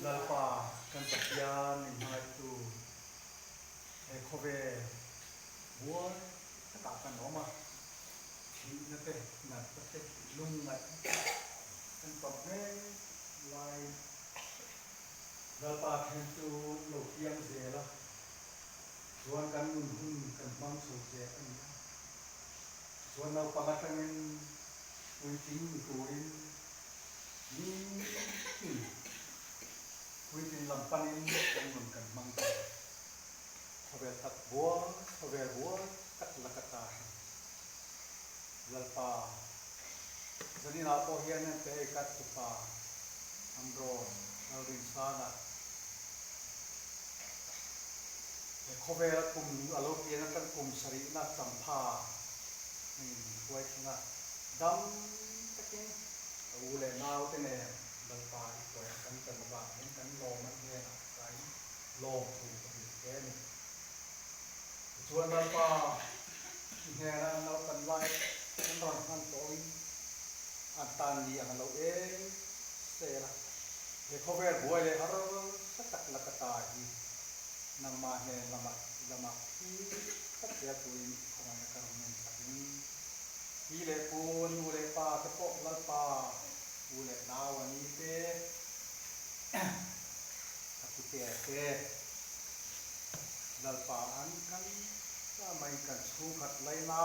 Lalpa kan Pathian min hmangaihtu he khawvel buai takah kan awm a, thihna te, natna te, lungngaihna te kan tawp mek laiin Lalpa then chu lo piang zel a, chuan kan nun hun kan hmang chho zel a ni a. Chuan naupang atangin puitling ni turin nitin puitling lam panin kan nun kan hmang thei. Khawvel tak buai, khawvel buai tak la ka ta hi. Lalpa, zaninah pawh hian an pe hei ka tupa Ambrose Lalrinsana. He khawvela kum a lo pian atang kum sarihna champha in hruai thleng a, dam takin a u leh naute nen Lalpa i hruai kan chan avangin kan lawm a hnenah kain lawm thu ka hrilh che a ni. Tichuan Lalpa i hnena an lo kan lai an rawn hman tawhin an tan ni ang a lo eng sel a. He khawvel buai leh harsa tak laka ta hi nangmah hnen lamah lamah thi tak zel turin i khawngaihna ka rawn ngen sak in pi leh pu, nu leh pa te pawh Lalpa u leh nau a ni te a pu te te Lalpa an kan ta mai kan chhungkhat laina.